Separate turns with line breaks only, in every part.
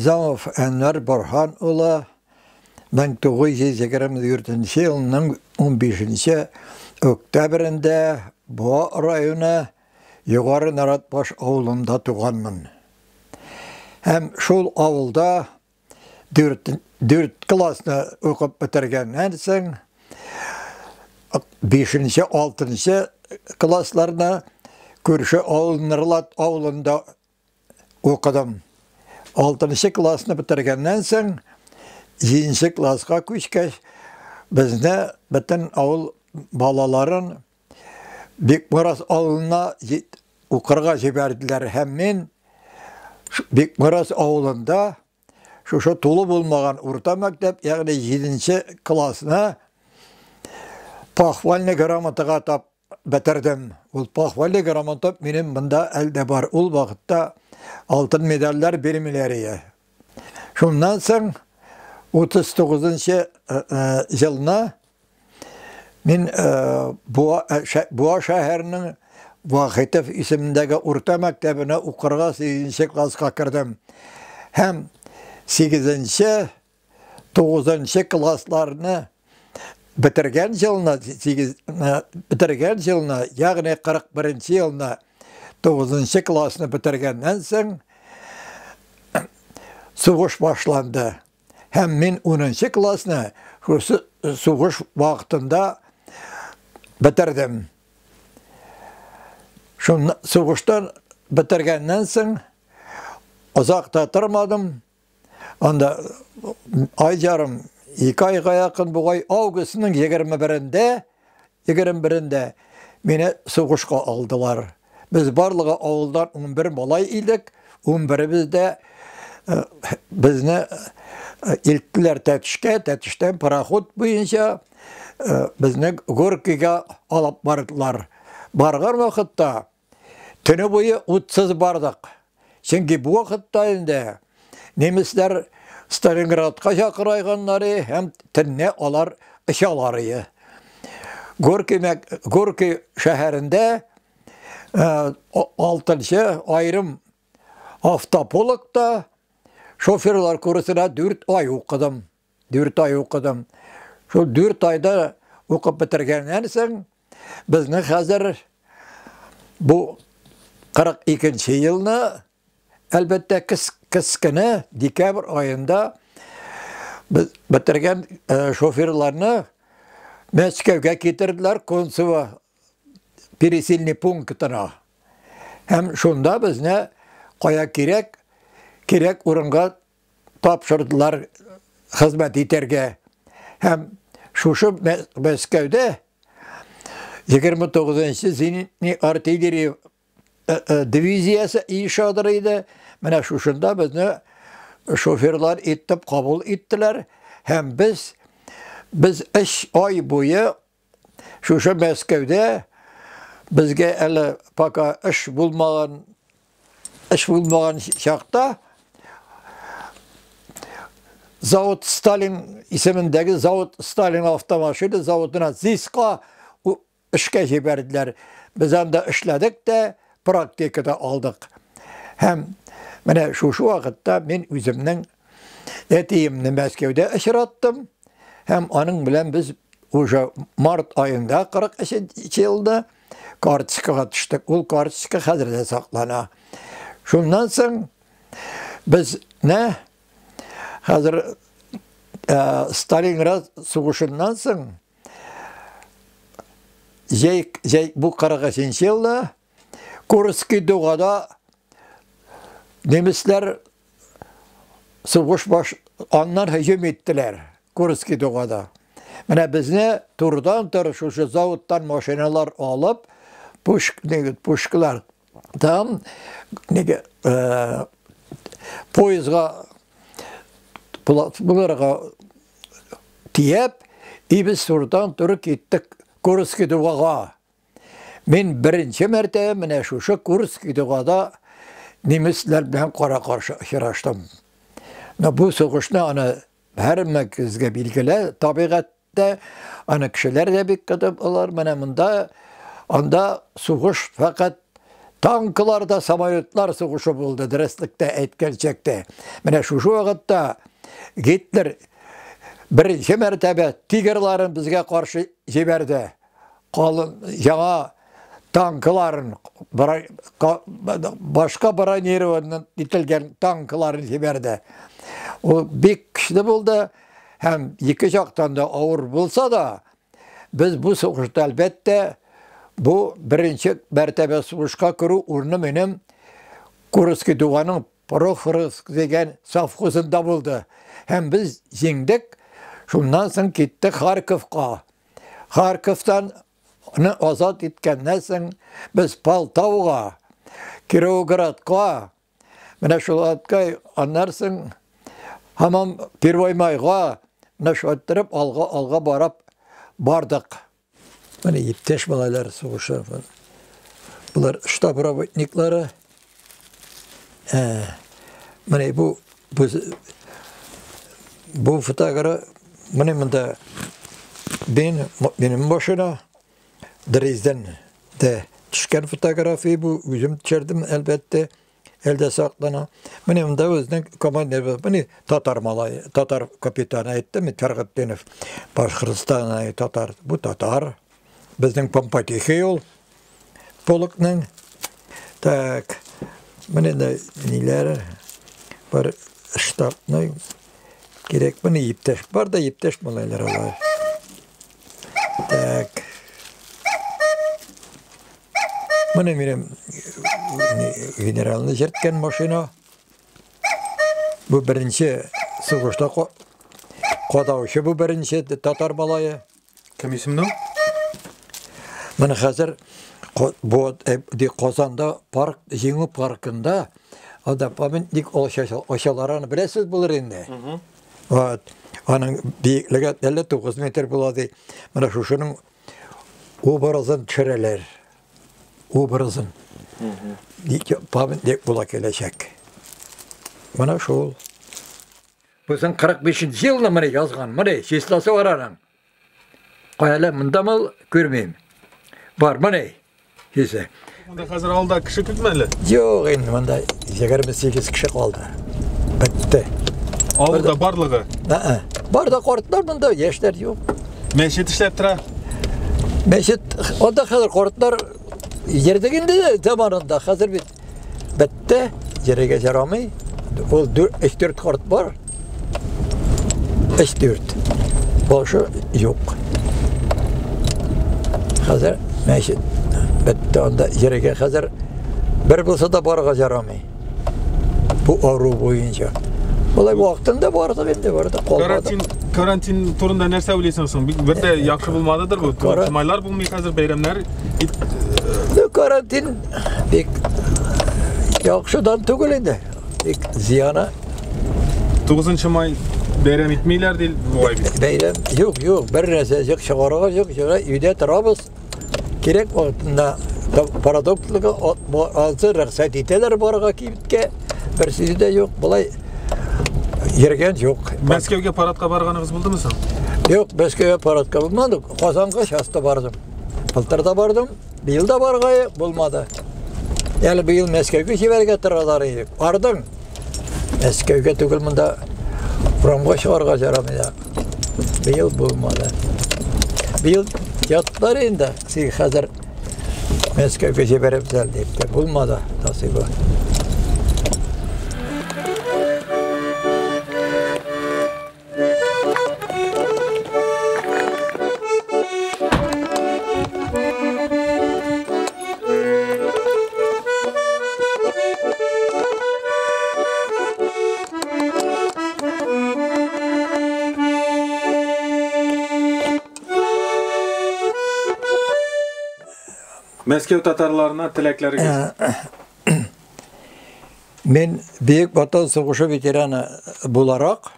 Низамов Әнвәр Борһан улы 1924 елның 15 октябрендә Буа районы Югары Наратбаш авылында туганмын. Һәм шул авылда 4 классны укып бетергәннән соң 5-нче, 6-нчы классларны күрше авыл Нырлат авылында укыдым. 6 классны бетергәннән соң 7 класска күчкәч, безне бөтен авыл балаларын Бикмурас авылына укырга җибәрделәр һәм мин Бикмурас авылында шушы тулы булмаган урта мәктәп, ягъни 7 классны похвальный грамотага тап бетердем. Ул похвальный грамота минем монда әлдә бар. Ул вакытта алтын медальләр бирмиләр иде. Шуннан соң 39 елны мин Буа, Буа шәһәренең Вахитов исемендәге урта мәктәбенә укырга 8 класска кердем. Һәм 8 9 классларны бетергән елны, 8 бетергән елны, ягъни 41 елны 9 классны бетергәннән соң сугыш башланды. Һәм мин 10 классны шушы сугыш вакытында бетердем. Шунны сугыштан бетергәннән соң озак та тормадым. Анда ай ярым, 2 айга якын бугай августның 21-ндә, 21-ндә мине сугышка алдылар. Без барлыгы авылдан 11 малай идек, 11-без дә безне илттеләр Тәтешкә, Тәтештән пароход буенча безне Горькийга алып бардылар. Барган вакытта төне буе утсыз бардык. Чөнки бу вакытта инде немецлар Сталинградка чакырайганнары һәм төнне алар очалар иде. Горький, Горький шәһәрендә 6 аерым автополкта шоферлар курсына 4 ай укыдым. 4 ай укыдым. Шул 4 айда укып бетергәннән соң безне хәзер бу 42 елны, әлбәттә, кескене декабрь аенда без бетергән шоферларны Мәскәүгә китерделәр, Концево пересильный пунктына. Һәм шунда безне кая кирәк, кирәк урынга тапшырдылар хезмәт итәргә. Һәм шушы Мәскәүдә 29-нчы зенитный артиллерия дивизиясе оешадыр иде. Менә шушында безне шоферлар итеп кабул иттеләр. Һәм без 3 ай буе шушы Мәскәүдә безгә әле пока эш булмаган чакта завод Сталин исемендәге завод Сталин автомашина заводына ЗИСка эшкә җибәрделәр. Без анда эшләдек тә, практикада алдык. Һәм менә шушы вакытта мин үземнең әтиемне Мәскәүдә очраттым. Һәм аның белән без уже март аенда 43 елда карточкага төштек. Ул карточка хәзер дә саклана. Шуннан соң без не хәзер Сталинград сугышыннан соң җәй, җәй бу 43 елда Курский дугада немецләр сугыш баш аннан һөҗүм иттеләр Курский дугада. Менә безне турыдан-туры шушы заводтан машиналар алып, пушк, пушкалар там неге поездга буларга тиеп, и без турыдан-туры киттек Курский дугага. Мин беренче мәртәбә менә шушы Курский дугада немецләр белән кара-каршы очраштым. Но бу сугышны аны һәрберебезгә билгеле, табигатьтә аны кешеләр дә бик көтеп алар. Менә монда анда сугыш фәкать Танклар да самолетлар сугышы булды, дөреслектә әйткәнчәктә. Менә шушы вакытта Гитлер беренче мәртәбә тигрларын безгә каршы җибәрде. Калын яңа танкларын, башка бронированный ителгән танкларын җибәрде. Ул бик көчле булды һәм ике жактан да авыр булса да, без бу сугышта, әлбәттә, бу беренче мәртәбә сугышка керү урыны минем Курский дуганың Прохоровск дигән совхозында булды. Һәм без җиңдек. Шуннан соң киттек Харьковка. Харьковтан аны азат иткәннән соң без Полтавага, Кировоградка, менә шул атка, аннан соң һаман Первый майга, менә шулай иттереп алга алга барып бардык. Менә иптәш малайлар сугышы. Булар штаб работниклары. Менә бу фотограф, менә монда минем машина Дрезден дә төшкән фотография бу, үзем төшердем, әлбәттә, әлдә саклана. Менә монда үзенең командир, менә татар малай, татар капитаны әйтте, Фәргатдинов, Башкортстан татар, бу татар. Безнең Помпотехи ул полкның. Так, менә дә ниләр бар, штабный кирәк, менә иптәш, бар да иптәш малайлар алар. Так. Менә минем генералны җырткан машина. Бу беренче сугышта кадаучы, бу беренче татар малае.
Кем исемле?
Менә хәзер бу ди Казанда парк, Җиңү паркында анда памятник ачалар, аны беләсез булыр инде. Вот. Аның биеклеге әллә 9 метр була ди. Менә шушының образын төшерәләр. Образын. Памятник була киләчәк. Менә шул. Безнең 45 елны менә язган, менә числосы бар аның. Кая монда мал күрмим. Бар, менә. Хисе.
Монда хәзер авылда кеше күпме әле?
Юк, инде монда 28 кеше калды. Бетте.
Авылда барлыгы?
Ә-ә. Бар да картлар монда, яшьләр юк.
Мәчет эшләп тора.
Мәчет, анда хәзер картлар йөрдек инде заманында, хәзер бит бетте, йөрергә ярамый. Ул 3-4 карт бар. 3-4. Башы юк. Хәзер мәчет бетте, анда йөрергә хәзер бер булса да барырга ярамый. Бу авыру буенча. Болай вакытында бардык инде, бардык, калмадык.
Карантин турында нәрсә уйлыйсың соң? Бик бер дә яхшы булмадыдыр бу. Майлар булмый хәзер, бәйрәмнәр.
Карантин бик яхшыдан түгел инде. Бик зыяны.
9 май бәйрәм итмиләр ди бугай бит.
Бәйрәм юк, юк, бер нәрсә юк, чыгарырга юк, өйдә торабыз. Кирәк вакытында продуктларга азыр рөхсәт итәләр барырга кибеткә. Бер сүзе дә юк, болай йөргән юк.
Мәскәүгә парадка барганыгыз булдымы соң?
Юк, Мәскәүгә парадка булмады. Казанга часто бардым. Былтыр да бардым, быел да баргай булмады. Әле быел Мәскәүгә җибәрергә торалар иде. Бардым. Мәскәүгә түгел, монда урамга чыгарга ярамый. Быел булмады. Быел яттылар инде. Син хәзер Мәскәүгә җибәреп дип тә булмады насыйбы.
Мәскәү татарларына теләкләрегез.
Мин Бөек Ватан сугышы ветераны буларак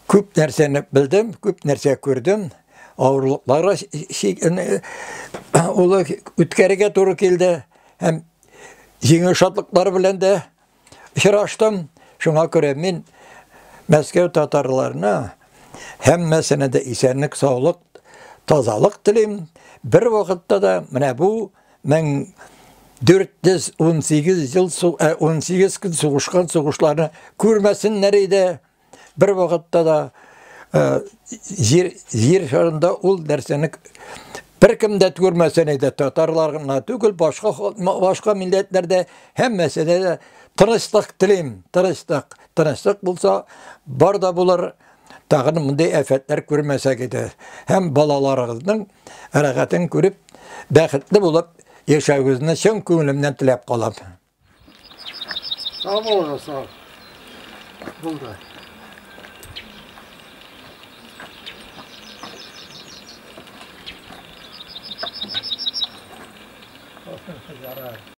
күп нәрсәне белдем, күп нәрсә күрдем. Авырлыкларга улы үткәрергә туры килде һәм җиңел шатлыклар белән дә очраштым. Шуңа күрә мин Мәскәү татарларына һәммәсенә дә исәнлек, саулык, тазалык телим. Бер вакытта да менә бу 418 ел, 18 көн сугышкан сугышларны күрмәсеннәр иде. Бер вакытта да җир, җир шарында ул нәрсәне беркем дә күрмәсен иде. Татарлар гына түгел, башка башка милләтләр дә һәммәсенә дә тынычлык телим, тынычлык. Тынычлык булса, бар да булыр. Тагын мондый афәтләр күрмәсәк иде. Һәм балаларыгызның рәхәтен күреп, бәхетле булып яшәвегезне чын күңелемнән теләп калам.
Сау булыгыз, сау. Булды. Ярар.